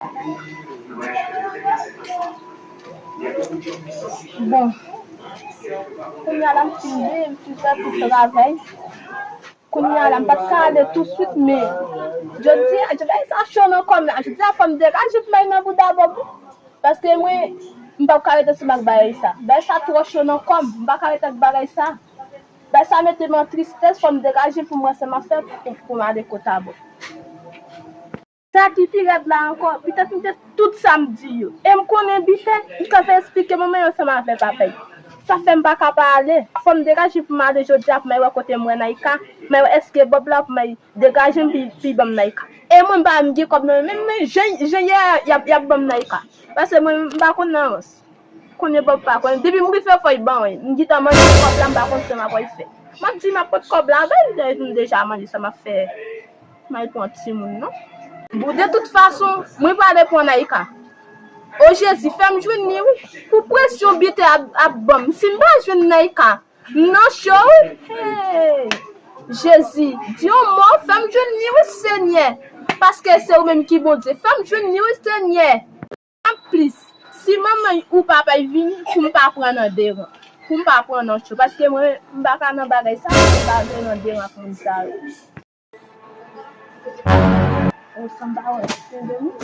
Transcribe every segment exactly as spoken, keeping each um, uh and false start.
Bon, kounye a la m fin veye, m fin fè tout travay. Kounye a la, m pa t ka ale touswit, men jodi a, jodi a, sa cho nan kò m la. Jodi a, fò m degaje pou m al nan bouda Bob. Paske mwen, m p ap ka rete ansanm ak bagay sa. Bagay sa twò cho nan kò m. M pa ka rete ak bagay sa. Bagay sa mete m an tristès, fò m degaje pou m wè sa m ap fè pou, pou m ale kot a Bob. Sa ki pi rèd la ankò, Biten fin fè tout sa m di yo. E m konnen Biten, li kanpe esplike manman y ansanm avè papa y. Sa fè m pa ka pa ale. Fò m degaje pou m ale jodi a pou m al wè kote m wè Naïka. M al wè èske Bob la pou m al degaje m pi, pi ban m Naïka. E mwen m pa m gen kòb nan men m, men jan, jan y a, y ap, y ap ban m Naïka. Paske mwen m pa konn nan rans. Konnen Bob pa konnen. Depi m rive fò y ban mwen. M gentan manje kòb la, m pa konn sa m ap wè l fè. M ap di m ap pot kòb la avè l, lè m deja manje sa m ap fè. M al pran timoun non. Bon, de tout fason, mwen prale pran Naïka. O Jezi, fè m jwenn li wi. Pou presyon Biten ap, ap ban m. Si m pa jwenn Naïka, m nan cho wi. Hey! Jezi, di yon mo, fè m jwenn li wi, Senyè. Paske se ou menm ki Bondye. Fè m jwenn li wi, Senyè. Anplis, si manman y ou papa y vini, pou m pa pran nan deran. Pou m pa pran nan cho. Paske mwen, m pa ka nan bagay sa, m pa vle nan deran ak moun sa yo. Ou sanba wè, tande nou?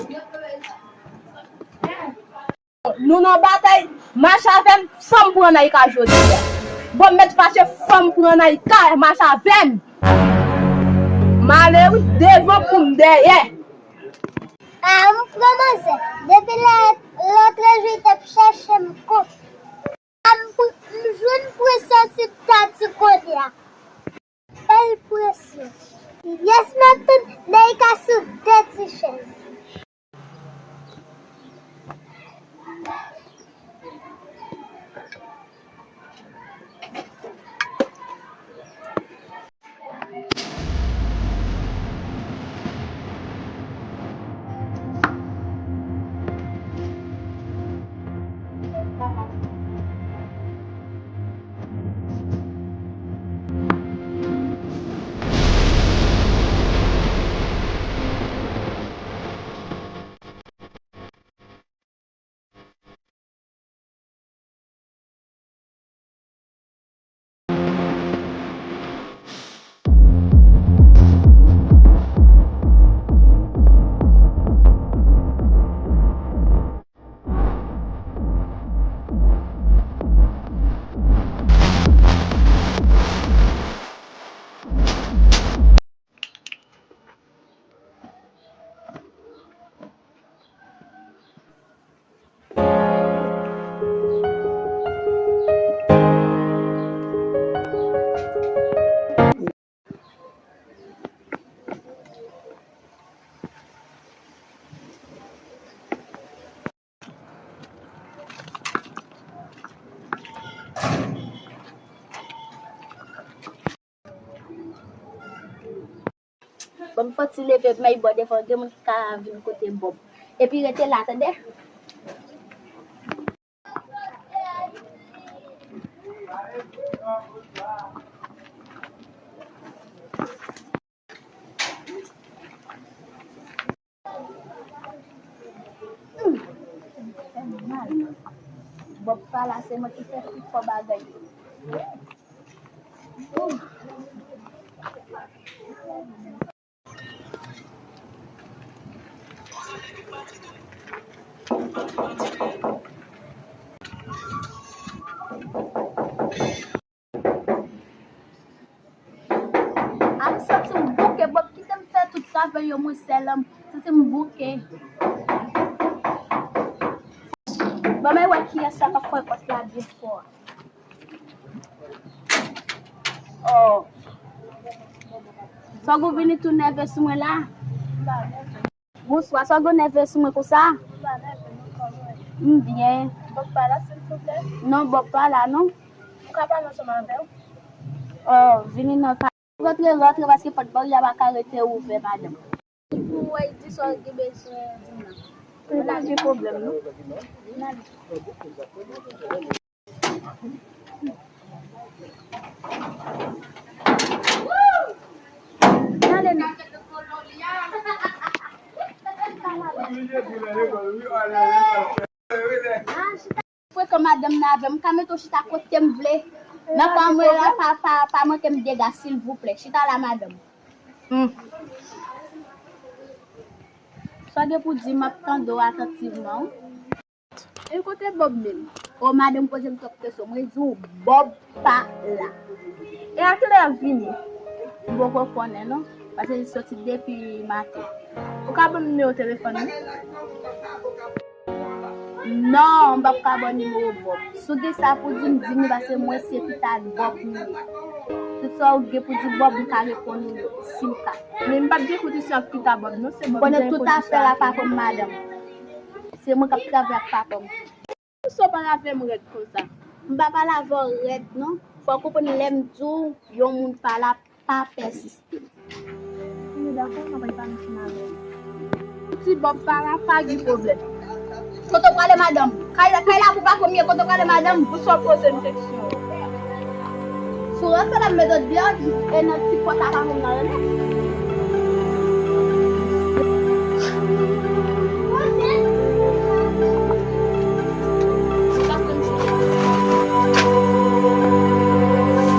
Nou nan batay, mache avè m, fò m pran Naïka jodi a. Bon, m mèt fache, fò m pran Naïka, mache avè m. M ale wi, devan pou m dèyè. A, m pran manzè. Depi lè, lòt jou, li t ap chèche m kont. A, m pr-, m jwenn presyon sou tati kounye a. Bèl presyon. Yes, m ap tann Naïka sou de ti chèz. Bon, m fò ti leve, m al bò devan, gen moun ki ka vin kote Bob. Epi rete la, tande? Bob pa la, se mwen ki fè pi fò bagay yo. A, m santi m bouke, Bob kite m fè tout travay yo, mwen sèl, m santi m bouke. Bon, men wè kiyès sa k ap fwè pòt la byen fò a. Oh. Fòk ou vini tou nève sou mwen la. Bonswa, sa w gen nève sou mwen konsa? M byen. Bob pa la, silvouplè? Non, Bob pa la, non. M ka pale ansanm avè w? Oh, vini nan ka. Rantre, rantre, paske pòt baryè a pa ka rete ouvè, madanm. Pou w di sa w gen bezwen di m nan. Ou pa gen pwoblèm, non. Vin ale. Gade nou. Frekan madanm nan avè m, m ka mete w chita kote m vle. Nan kay mwen la, pa, pa, pa manke m dega, silvouplè. Chita la, madanm. Hmm. Sa w gen pou di, m ap tande w atantivman, wi. E kote Bob menm? O, madanm poze m twòp kesyon. Mwen di w, Bob pa la. E a kilè l ap vini? M poko konnen, non. Paske li soti depi maten. Ou ka ban m nimewo telefòn li? Non, m p ap ka ba w nimewo Bob. Si w gen sa pou di m, di m li, paske mwen se pita Bob m ye. Tout sa w gen pou di Bob, m ka reponn ou yo, si m ka. Men m p ap gen kondisyon ak pita Bob, non, se Bob m gen kondisyon avè l. Konnen tout afè la pa pou m, madanm. Se mwen k ap travay ak papa m. Poukisa w pale avè m rèd konsa? M pa pale avè w rèd, non. Fò w konprann lè m di w yon moun pa la, pa pèsiste. Mwen dakò, m ap al pa mechan avè l. Ti Bob pa la, pa gen pwoblèm. Kote w prale, madanm? Kay la, kay la pou pa premye, kote w prale, madanm? Poukisa w poze m kesyon? Si w rantre la, m mete w deyò, e nan ti pòt la, pa konn nan renmen.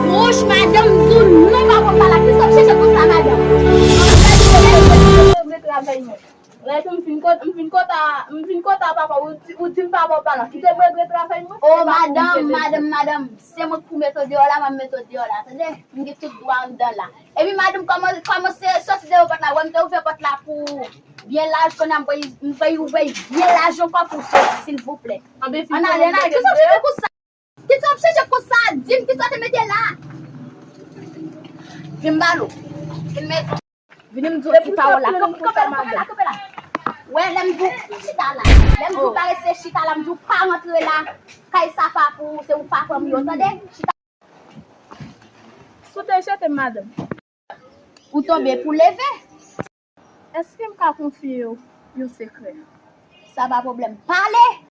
Wouch, madanm, di w non, pa konn pale. Kisa w chèche konsa, madanm? Lè m fin kot-, m fin kota, m fin kota papa, ou di, ou di m papa w pa la. Kite m regle travay mwen. O, madanm, madanm, madanm, se mwen k pou mete w deyò la, m ap mete w deyò la, tande? M gen tout dwa anndan la. Epi madanm kòman-, kòmanse soti deyò pòt la, wè m te ouvè pòt la pou byen laj, kounye a m pral, m pral ouvè byen laj ankò pou w soti, silvouplè. Ann ale, ann ale, kisa w chèche konsa? Kisa w ap chèche konsa? Di m kisa w te mete la. Vin m ba l ou. Vin met. Vini m di w ti pawòl la. Kanpe, kanpe la, kanpe la, kanpe la. Wè, lè m di w chita la. Lè m di w pa rete chita la, m di w pa rantre la. Kay sa pa pou ou, se ou papa m yo, tande? Chita. Si w te jete m, madanm. Ou tonbe pou leve. Èske m ka konfye w yon sekrè? Sa pa pwoblèm. Pale!